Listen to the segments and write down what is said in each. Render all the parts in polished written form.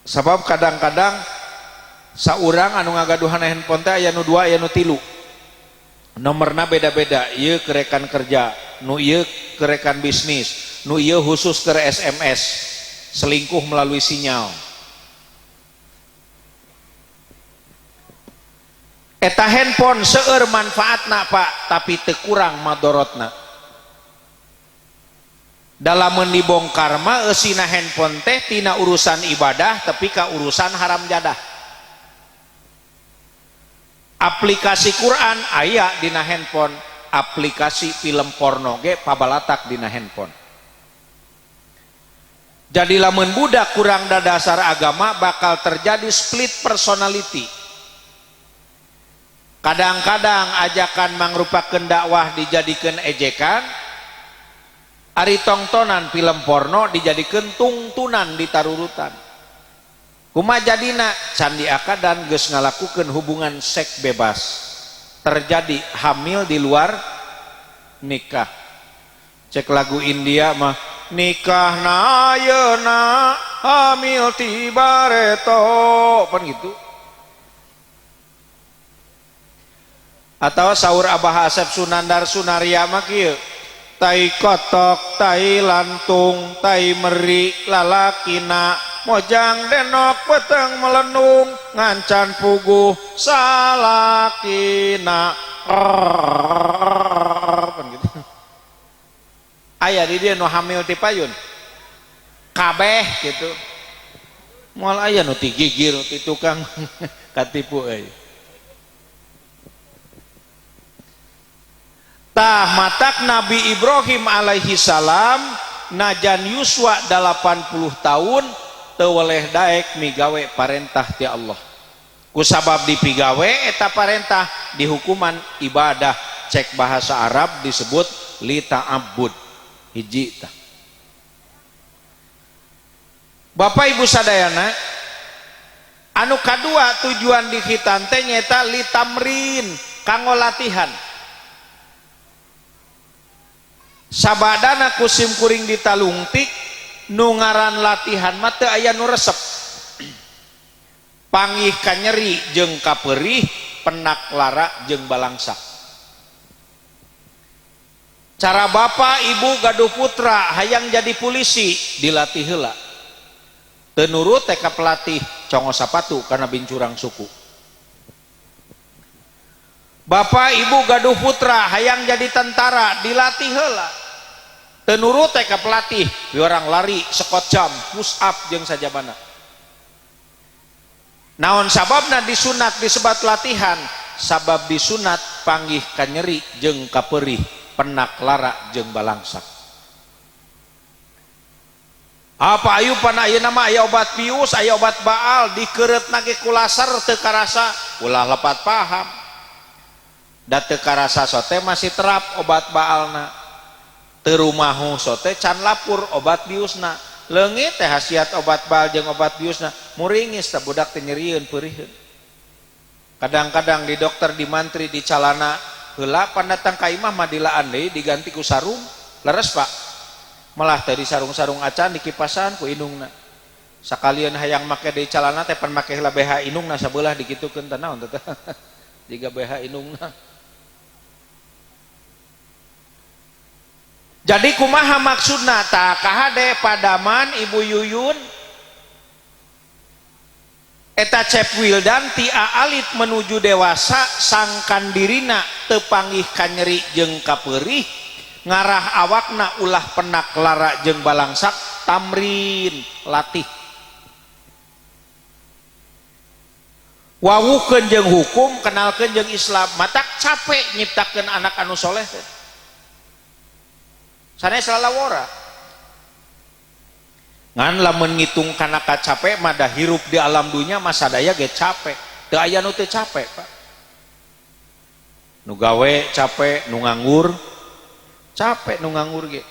Sabab kadang-kadang saurang anu ngagaduhan handphone teh aya nu 2 aya nu 3. Nomorna beda-beda, ieu ke rekan kerja, nu ieu ke rekan bisnis, nu ieu khusus ke SMS, selingkuh melalui sinyal. Eta handphone seueur manfaatna Pak, tapi teu kurang madorotna. Dalam dibongkar mah eusina handphone teh tina urusan ibadah tapi ka urusan haram jadah. Aplikasi Quran aya dina handphone, aplikasi film porno ge pabalatak dina handphone. Jadi lamun budak kurang dasar agama bakal terjadi split personality. Kadang-kadang ajakan mangrupakeun dakwah dijadikeun ejekan, ari tongtonan film porno dijadikeun tungtunan ditarurutan. Kumaha jadina candi akadan geus ngalakukeun hubungan seks bebas, terjadi hamil di luar nikah. Cek lagu India mah nikah na ayeuna hamil ti bareto, pan gitu. Atau saur Abah Asep Sunandar Sunaria mah kieu, tai kotok tai lantung tai meri lalakina mojang denok peteng melenung ngancan puguh salakina. Kan gitu. Aya di dieu nu hamil ti payun kabeh gitu, moal aya nu ti gigir ti tukang katipu euy. Tah matak Nabi Ibrahim alaihi salam najan yuswa 80 tahun teu weleh daek migawe parentah ti Allah. Kusabab dipigawe eta parentah dihukuman ibadah, cek bahasa Arab disebut li ta'abbud. Hiji tah. Bapak Ibu sadayana, anu kadua tujuan dikhitan teh nyaeta li tamrin, kanggo latihan. Sabadana kusim kuring ditalungtik nu ngaran latihan mah teu aya nu resep. Pangih kanyeri jeung kaperih, penak lara jeung balangsak. Cara bapak ibu gaduh putra hayang jadi polisi dilatih heula. Teu nurut teh ka pelatih congo sapatu kana bincurang suku. Bapak ibu gaduh putra hayang jadi tentara dilatih heula. Teu nurut teh ka pelatih orang lari sekot jam push up jeung sajabana. Naon sababna disunat disebat latihan? Sabab disunat panggih kanyeri jeung kaperih, penak lara jeung balangsak. Apa ayu pana ayeuna mah aya obat bius, aya obat baal, dikeureutna ge ku laser teu karasa, ulah lepat paham. Da teu karasa sote masih terap obat baalna. Teu rumahu sote can lapur obat biusna. Leungit teh khasiat obat baal jeung obat biusna, muringis teh budak teh nyerieun peurihkeun. Kadang-kadang di dokter di mantri di calana heula pandatang ka imah mah dilaan deui diganti ku sarung. Leres Pak. Malah teh di sarung-sarung acan dikipasan ku indungna. Sakalian hayang make deui calana teh pan make heula BH indungna sabelah dikitukeun teh naon teh. Jiga BH indungna. Jadi kumaha maksudna tah kahade padaman Ibu Yuyun eta Cep Wildan ti alit menuju dewasa sangkan dirina teu panggih kanyeri jeung kapeurih ngarah awakna ulah penak lara jeung balangsak tamrin latih wawuhkeun jeung hukum kenalkeun jeung Islam matak capek nyiptakeun anak anu soleh teh sanes lalawora ngan lamun ngitung kana kacape mah da hirup di alam dunya mah sadaya ge capek teu aya nu teu capek Pak nu gawe capek nu nganggur capek nu nganggur ge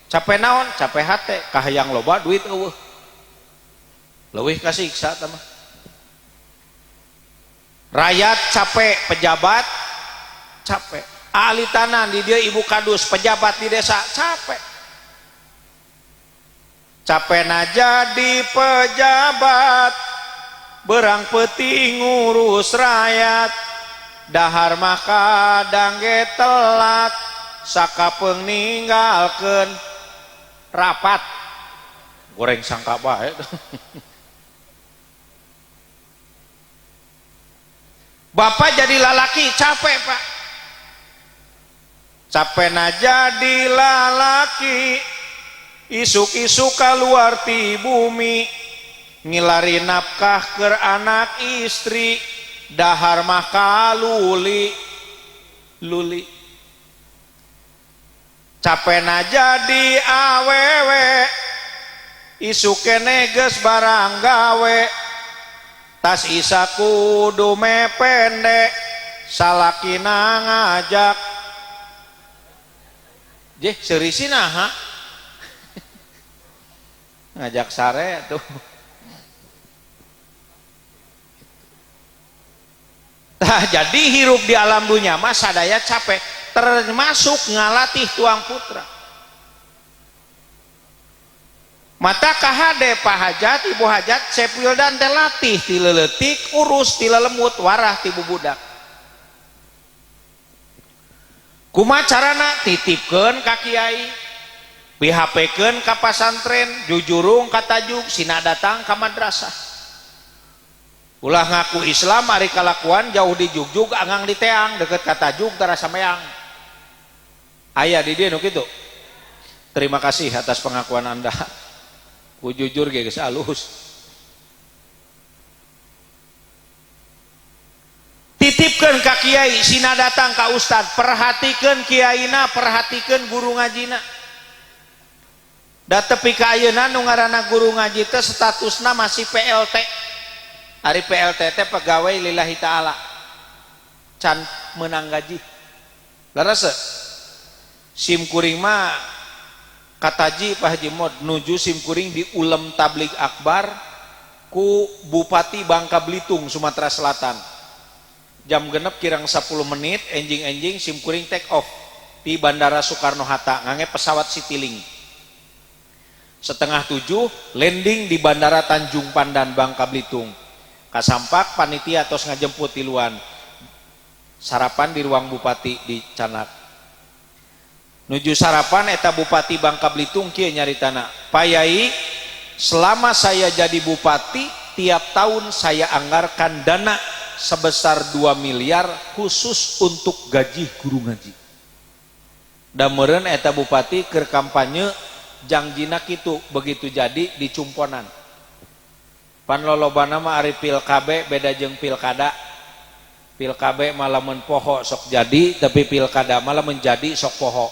capek naon capek hate kahayang loba duit eueuh leuwih kasiksa tah mah rakyat capek pejabat capek ahli tanah di dia ibu kadus pejabat di desa capek. Capena jadi pejabat, berang peuting ngurus rakyat, dahar mah kadang ge telat, sakapeung ninggalkeun rapat. Goreng sangka bae. Bapak jadi lalaki capek, Pak. Capena jadi lalaki, isuk-isuk keluar ti bumi, ngilari nafkah keur anak istri, dahar mah kaluli luli. Capena jadi awewe, isuk kene geus barang gawe, tas isa kudu mepende, salakina ngajak. Jeh seurisi naha? Ngajak sare tuh. Tah jadi hirup di alam dunia mah sadaya capek, termasuk ngalatih tuang putra. Mata kahade Pak Hajat, Ibu Hajat, Sepildan teh latih ti leuletik, urus ti lelemut, warah ti bubudak. Kumaha carana? Titipkeun ka kiai, PHP-keun ka pasantren, jujurung ka tajuk, sina datang ka madrasah. Ulah ngaku Islam ari kalakuan jauh di jugjug anggang di teang deket ka tajuk tarasa meang. Aya di dieu nu kitu. Terima kasih atas pengakuan Anda. Ku jujur ge geus alus. Titipkeun ka kiai, sina datang ka ustad, perhatikeun kiaina, perhatikeun guru ngajina. Da tepi ka ayeuna nu ngaranna guru ngaji teh statusna masih PLT. Ari PLT teh pegawai lillahi ta'ala, can menang gaji. Leres sim kuring mah kataji Pak Haji Mod nuju sim kuring di Ulem Tabligh Akbar ku Bupati Bangka Belitung Sumatera Selatan. Jam genep kirang 10 menit enjing-enjing sim kuring take off di Bandara Soekarno Hatta ngange pesawat Citylink. 6:30 landing di Bandara Tanjung Pandan Bangka Belitung. Kasampak panitia tos ngajemput tiluan. Sarapan di ruang bupati di Canak. Nuju sarapan eta Bupati Bangka Belitung kieu nyaritana, Pak Yai, selama saya jadi bupati tiap tahun saya anggarkan dana sebesar 2 miliar khusus untuk gaji guru ngaji. Da meureun eta bupati keur kampanye jangjina kitu, begitu jadi dicumponan. Pan lolobana mah ari pil KB beda jeung pilkada. Pil KB malah mun poho sok jadi, tapi pilkada malah menjadi sok poho.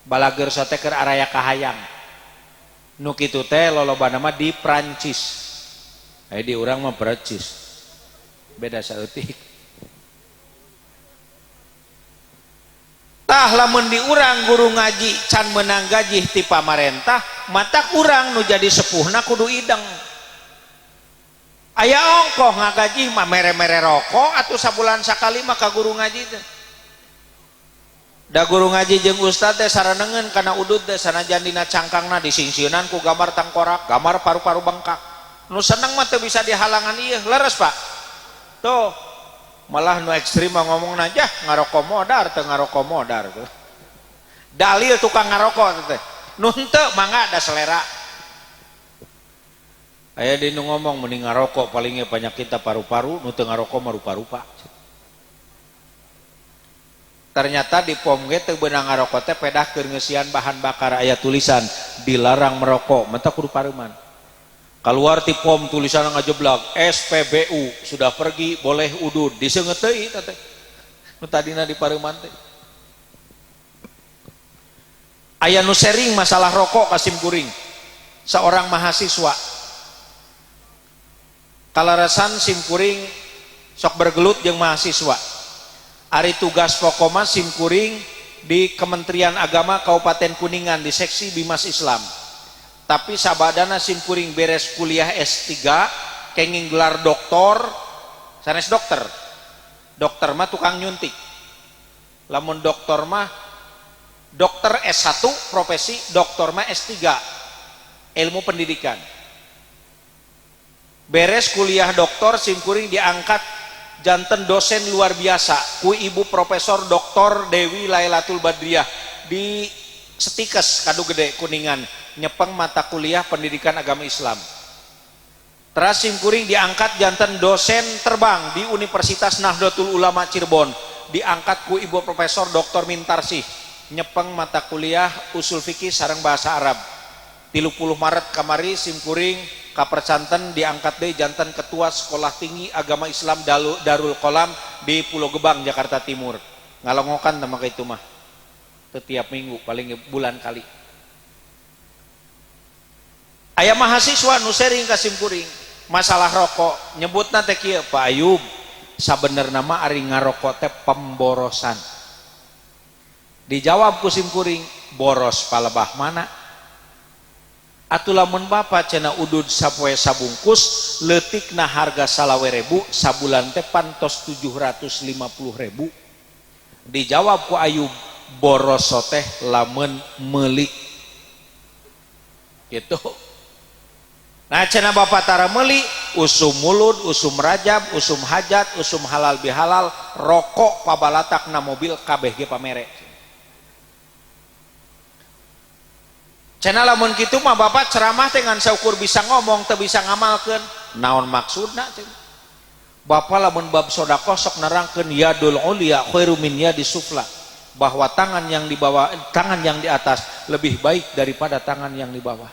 Balager sote keur araya kahayang. Nu kitu teh lolobana mah di Prancis. Aya di urang mah Prancis. Beda saeutik. Tah lamun di urang guru ngaji can meunang gaji ti pamarentah, matak urang nu jadi sepuhna kudu ideng. Aya ongkoh ngagaji mah mere-mere rokok atuh sabulan sakali mah ka guru ngaji teh. Da guru ngaji jeung ustad teh saranengeun kana udud teh sanajan dina cangkangna disingsieunan ku gambar tangkorak, gambar paru-paru bengkak. Nu seneng mah teu bisa dihalangan ieu, leres Pak. Tuh, malah nu ekstrim mah ngomongna jah ngarokok modar teu ngarokok modar tuh. Dalil tukang ngarokok teh. Nu henteu mangga da selera. Aya di nu ngomong mending ngarokok palingnya penyakit paru-paru, nu teu ngarokok mah rupa-rupa. Ternyata di pom ge teu beunang ngarokok teh pedah keur ngeusian bahan bakar aya tulisan dilarang merokok, menta kudu pareuman. Keluar ti pom tulisan ngajeblag SPBU sudah pergi boleh udud, diseungeut deui teh. Nu tadina di pareuman teh. Aya nu sharing masalah rokok ka sim kuring. Seorang mahasiswa. Kalarasan sim kuring sok bergelut jeung mahasiswa. Ari tugas pokoma sim kuring di Kementerian Agama Kabupaten Kuningan di seksi Bimas Islam. Tapi sabadana sim kuring beres kuliah S3 kenging gelar doktor, sanes dokter. Dokter mah tukang nyuntik. Lamun doktor mah dokter S1 profesi, doktor mah S3. Ilmu pendidikan. Beres kuliah doktor, simkuring diangkat janten dosen luar biasa ku Ibu Profesor Dr. Dewi Lailatul Badriah di Stikes Kadu Gede Kuningan, nyepeng mata kuliah pendidikan agama Islam. Teras simkuring diangkat janten dosen terbang di Universitas Nahdlatul Ulama Cirebon, diangkat ku Ibu Profesor Dr. Mintarsih, nyepeng mata kuliah usul fikih sareng bahasa Arab. 30 Maret kamari simkuring kapercanten diangkat deui janten ketua Sekolah Tinggi Agama Islam Darul Kolam di Pulau Gebang, Jakarta Timur. Ngalongokan teh maka itu mah setiap minggu, paling bulan kali. Aya mahasiswa nu sharing ka simkuring masalah rokok, nyebutna teh kieu, "Pak Ayub, sabenerna mah ari ngarokok teh pemborosan." Dijawab ku simkuring, "Boros palebah mana? Atuh lamun bapak cenah udud sapoe sabungkus, leutikna harga 25.000, sabulan teh pantos 750.000." Dijawab ku Ayub, "Boros teh lamun meuli gitu." Nah, cenah bapak tara meuli usum mulud, usum rajab, usum hajat, usum halal bihalal, rokok pabalatak na mobil kabeh ge pamere. Cenah lamun kitu mah bapak ceramah teh ngan saukur bisa ngomong, teu bisa ngamalkeun. Naon maksudna cenah? Bapak lamun bab sedekah sok nerangkeun yadul ulya khairu min yadis sufla, bahwa tangan yang di bawah, tangan yang di atas lebih baik daripada tangan yang di bawah.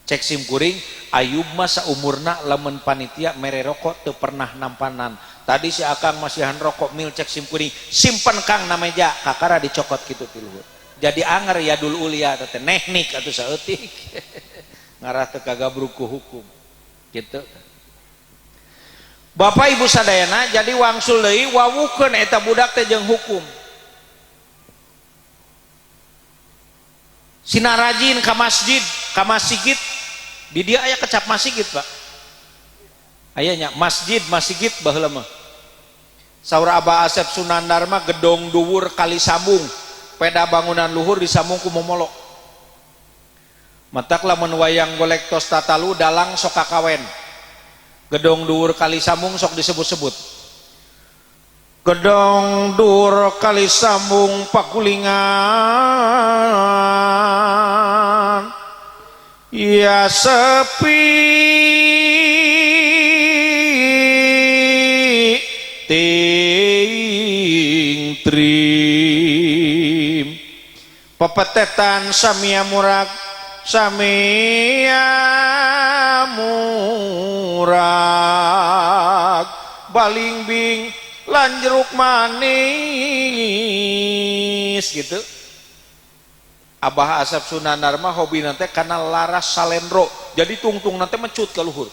Cek sim kuring, Ayub mah saumurna lamun panitia mere rokok teu pernah nampanan. Tadi si akang masihan rokok mil, cek sim kuring, simpen kang na meja, kakara dicokot kitu ti luhur. Jadi anger yadul ulia teh teknik atuh saeutik. Ngarah teu kagabrug ku hukum. Gitu. Bapak Ibu sadayana, jadi wangsul deui wawukeun eta budak teh jeung hukum. Sina rajin ka masjid, ka masjid. Di dia aya kecap masjid, Pak. Aya nya masjid, masjid baheula mah. Saur Abah Asep Sunandar mah gedong dhuwur kali sambung. Peda bangunan luhur disambung ku momolo. Matak lamun wayang golek tos tatalu dalang sok kakawen. Gedong dhuwur kali sambung sok disebut-sebut. Gedong dhuwur kali sambung pakulingan, ya sepi ting trim, pepetetan samia murag, samia murag, balingbing lan jeruk manis gitu. Abah Asep Sunandar mah hobi nanti karena laras salendro, jadi tungtung nanti mencut ke luhur.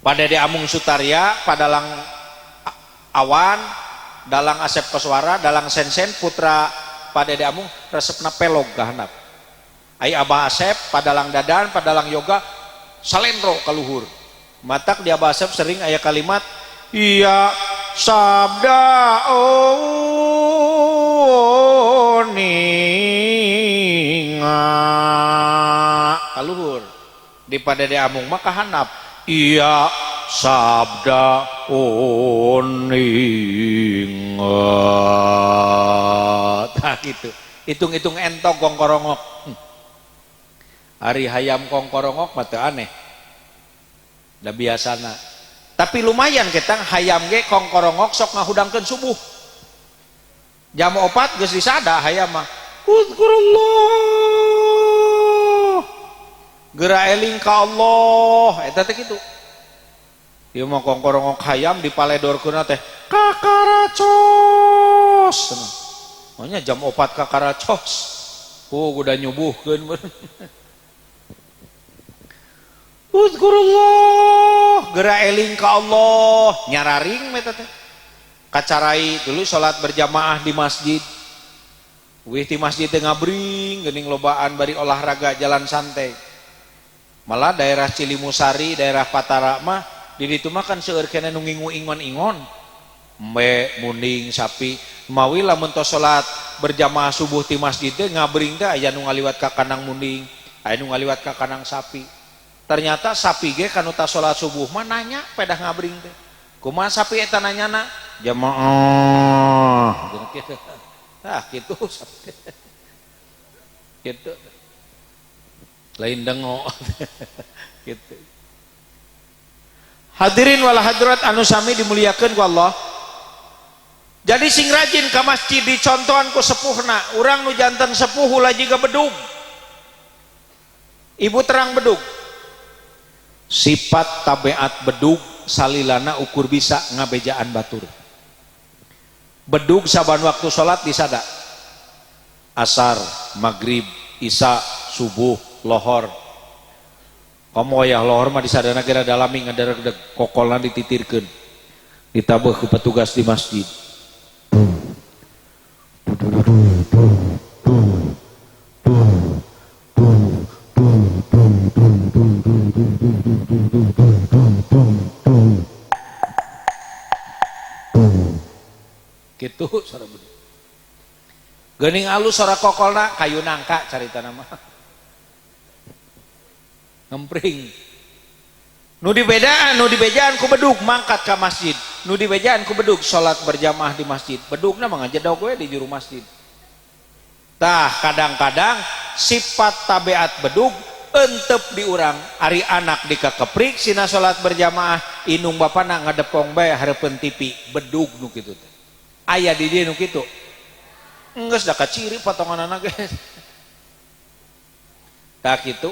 Pada di Amung Sutarya, padalang Awan, dalang Asep Koswara, dalang Sensen putra pada di Amung resepna pelog kahanap. Ai Abah Asep, padalang Dadan, padalang Yoga, salendro ke luhur. Matak di Abah Asep sering aya kalimat iya sabda oninga kaluhur. Di pada di Amung mah kahanap iya sabda oninga. Tah gitu. Hitung-hitung entok kongkorongok. Ari hayam kongkorongok mah teu aneh. Da biasana. Tapi lumayan kita hayam ge kongkorongok sok ngahudangkeun subuh. Jam 4 geus disada hayam mah. Uzkurullah. Geura eling ka Allah. Eta teh kitu. Ieu mah kongkorongok hayam dipaledorkeunna teh kakaracos. Makanya jam 4 kakaracos. Ku udah nyubuhkeun. Uzkurullah, geura eling ka Allah, nyararing meta teh. Kacarai dulu salat berjamaah di masjid. Wih di masjid teh ngabring geuning lobaan bari olahraga jalan santai. Malah daerah Cilimusari, daerah Patara mah di ditu mah kan seueur keneh nu ngingu ingon-ingon. Embe, munding, sapi. Mawi lamun tos salat berjamaah subuh di masjid teh ngabring teh aya nu ngaliwat ka kandang munding. Aya nu ngaliwat ka kandang sapi. Ternyata sapi ge kanu tas salat subuh mah nanya pedah ngabring teh. Kumaha sapi eta nanyana? Jamaah. Gitu. Tah kitu sapi. Gitu. Lain dengo. Gitu. Hadirin wal hadirat anu sami dimuliakeun ku Allah. Jadi sing rajin ka masjid, dicontohan ku sepuhna. Urang nu janten sepuh ulah jiga bedug. Ibu terang bedug. Sifat tabiat bedug salilana ukur bisa ngabejaan batur. Bedug saban waktu salat disada. Asar, maghrib, isya, subuh, lohor. Komo wayah lohor mah disadana kira dalami ngaderegdeg, kokolna dititirkeun. Ditabeuh ku petugas di masjid. Gitu suara bedug. Geuning alus suara kokolna kayu nangka carita nama. Ngempring. Nu dibedaan, nu dibejaan ku bedug mangkat ka masjid. Nu dibejaan ku bedug salat berjamaah di masjid. Bedugna mah ngajedog we di juru masjid. Tah kadang-kadang sifat tabiat bedug entep di urang. Ari anak dikakeprik sina salat berjamaah, indung bapana ngadepong bae hareupeun TV, bedug nu kitu teh. Aya di dieu nu kitu. Enggeus da kaciri potonganana ge. Tah kitu.